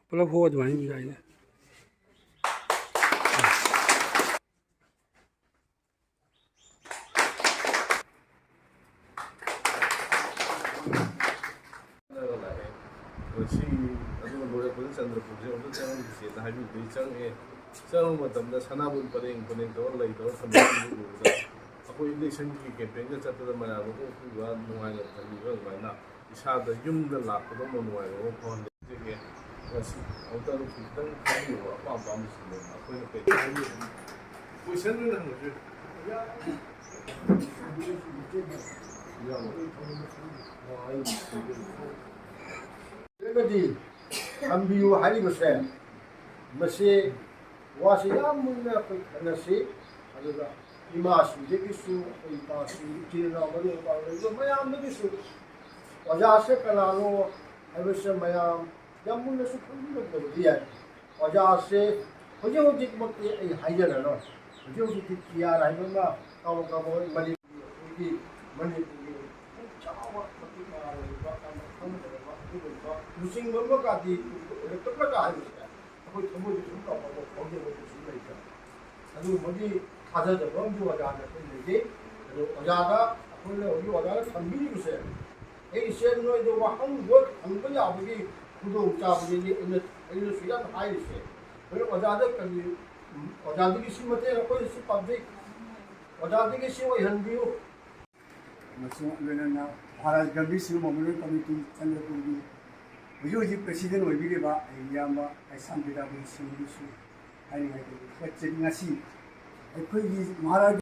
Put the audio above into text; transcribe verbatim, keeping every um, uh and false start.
ꯄꯨꯂꯞ ꯍꯣ ꯑꯗꯨꯃꯥꯏꯅ ꯌꯥꯏꯅꯦ꯫ ꯂꯥꯛꯑꯦ꯫ ꯉꯁꯤ ꯑꯗꯨꯒ ꯂꯣꯏꯔꯛꯄꯗ ꯆꯟꯗ꯭ꯔꯄꯨꯔꯁꯦ ꯑꯃꯨꯛꯇ ꯆꯪꯍꯟꯈꯤꯁꯦꯅ ꯍꯥꯏꯕꯤꯕꯗꯒꯤ ꯆꯪꯉꯛꯑꯦ꯫ ꯆꯪꯕ ꯃꯇꯝꯗ ꯁꯅꯥꯕꯨꯟ ꯄꯔꯦꯡ ꯄꯔꯦꯡ ꯇꯧꯔ ꯂꯩ ꯇꯧꯔ ꯊꯝꯕꯁꯤꯡꯗꯨ ꯎꯕꯗ ꯑꯩꯈꯣꯏ ꯏꯂꯦꯛꯁꯟꯒꯤ ꯀꯦꯝꯄꯦꯟꯒ ꯆꯠꯄꯗ ꯃꯌꯥꯝ ꯑꯗꯨꯝ ꯑꯩꯈꯣꯏ ꯅꯨꯡꯉꯥꯏꯅ ꯊꯝꯕꯤꯕ ꯑꯗꯨꯃꯥꯏꯅ ꯏꯁꯥꯗ ꯌꯨꯝꯗ ꯂꯥꯛꯄꯗꯧꯅ ꯅꯨꯡꯉꯥꯏꯕ ꯑꯃ ꯐꯥꯎꯍꯜꯂꯦ꯫ ꯑꯗꯨꯒꯤ ꯉꯁꯤ ꯑꯃꯨꯛꯇꯪ ꯈꯤꯇꯪ ꯈꯟꯕꯤꯌꯨꯕ ꯑꯄꯥꯝ ꯑꯄꯥꯝꯕꯁꯤꯡꯗꯣ ꯑꯩꯈꯣꯏꯅ ꯀꯩ ꯍꯥꯏꯅꯤ? ꯀꯣꯏꯁꯟ ꯑꯣꯏꯅ ꯍꯪꯉꯁꯨ ꯌꯥꯏ꯫ ꯍꯥꯏꯔꯒꯗꯤ ꯊꯝꯕꯤꯌꯨ ꯍꯥꯏꯔꯤꯕꯁꯦ, ꯃꯁꯤ ꯋꯥꯁꯤ ꯌꯥꯝ ꯃꯨꯟꯅ ꯑꯩꯈꯣꯏ ꯈꯟꯅꯁꯤ꯫ ꯑꯗꯨꯒ ꯏꯃꯥꯁꯤꯡꯗꯒꯤꯁꯨ, ꯑꯩꯈꯣꯏ ꯏꯄꯥꯁꯤꯡ, ꯏꯆꯤꯜ ꯏꯅꯥꯎ, ꯃꯔꯨꯞ ꯃꯄꯥꯡ ꯂꯩꯔꯤꯕ ꯃꯌꯥꯝꯗꯒꯤꯁꯨ ꯑꯣꯖꯥꯁꯦ ꯀꯅꯥꯅꯣ ꯍꯥꯏꯕꯁꯦ ꯃꯌꯥꯝ ꯌꯥꯝ ꯃꯨꯟꯅꯁꯨ ꯈꯪꯕꯤꯔꯝꯗꯕꯗꯤ ꯌꯥꯏ꯫ ꯑꯣꯖꯥꯁꯦ ꯍꯧꯖꯤꯛ ꯍꯧꯖꯤꯛꯃꯛꯇꯤ ꯑꯩ ꯍꯥꯏꯖꯔꯔꯣꯏ꯫ ꯍꯧꯖꯤꯛ ꯍꯧꯖꯤꯛꯇꯤ ꯇꯤ ꯑꯥꯔ ꯍꯥꯏꯕ ꯑꯃ ꯀꯥꯕꯛ ꯀꯥꯕꯛ ꯃꯅꯤꯄꯨꯔꯒꯤ, ꯑꯩꯈꯣꯏꯒꯤ ꯃꯅꯤꯄꯨꯔꯒꯤ ꯃꯇꯤꯛ ꯆꯥꯕ, ꯃꯇꯤꯛ ꯃꯔꯥꯡ ꯂꯩꯕ, ꯌꯥꯝꯅ ꯈꯪꯒꯗꯕ ꯑꯗꯨꯒꯨꯝꯕ ꯂꯨꯆꯤꯡꯕ ꯑꯃꯒꯗꯤ ꯑꯣꯏꯔꯛꯀꯗ꯭ꯔꯥ ꯍꯥꯏꯕꯁꯤꯗ ꯑꯩꯈꯣꯏ ꯊꯃꯣꯏꯗ ꯁꯨꯝ ꯀꯥꯎꯕ ꯐꯥꯎꯖꯕ ꯀꯩꯁꯨ ꯂꯩꯇꯕ꯫ ꯑꯗꯨꯒꯨꯝꯕꯒꯤ ꯊꯥꯖꯖꯕ ꯑꯃꯗꯤ ꯑꯣꯖꯥꯗ ꯑꯩꯈꯣꯏ ꯂꯩꯖꯩ꯫ ꯑꯗꯣ ꯑꯣꯖꯥꯗ ꯑꯩꯈꯣꯏꯅ ꯍꯧꯖꯤꯛ ꯑꯣꯖꯥꯅ ꯊꯝꯕꯤꯔꯤꯕꯁꯦ, ꯑꯩꯁꯦ ꯅꯣꯏꯗ ꯋꯥꯍꯪ ꯂꯣꯏ ꯍꯪꯕ ꯌꯥꯕꯒꯤ ꯈꯨꯗꯣꯡꯆꯥꯕꯗꯨꯗꯤ ꯑꯩꯅ, ꯑꯩꯅꯁꯨ ꯌꯥꯝ ꯍꯥꯏꯔꯤꯁꯦ꯫ ꯑꯩꯈꯣꯏ ꯑꯣꯖꯥꯗ ꯀꯔꯤ, ꯑꯣꯖꯥꯗꯒꯤ ꯁꯤ ꯃꯇꯦꯡ ꯑꯩꯈꯣꯏꯅ ꯁꯤ ꯄꯥꯝꯖꯩ, ꯑꯣꯖꯥꯗꯒꯤ ꯁꯤ ꯑꯣꯏꯍꯟꯕꯤꯌꯨ꯫ ꯑꯃꯁꯨꯡ ꯂꯣꯏꯅꯅ ꯃꯍꯥꯔꯥꯖ ꯒꯝꯚꯤꯔ ꯁꯤꯡꯍ ꯃꯦꯃꯣꯔꯤꯌꯦꯜ ꯀꯃꯤꯇꯤ ꯆꯟꯗ꯭ꯔꯄꯨꯔꯒꯤ ꯍꯧꯖꯤꯛ ꯍꯧꯖꯤꯛ ꯄ꯭ꯔꯦꯁꯤꯗꯦꯟ ꯑꯣꯏꯕꯤꯔꯤꯕ ꯑꯩꯒꯤ ꯏꯌꯥꯝꯕ ꯀꯩꯁꯥꯝ ꯕꯤꯗ꯭ꯌꯥꯄꯇꯤ ꯁꯤꯡꯍꯗꯁꯨ ꯍꯥꯏꯅꯤꯡꯉꯥꯏ ꯂꯩ꯫ ꯉꯁꯤ ꯑꯩꯈꯣꯏꯒꯤ ꯃꯍꯥꯔꯥꯖ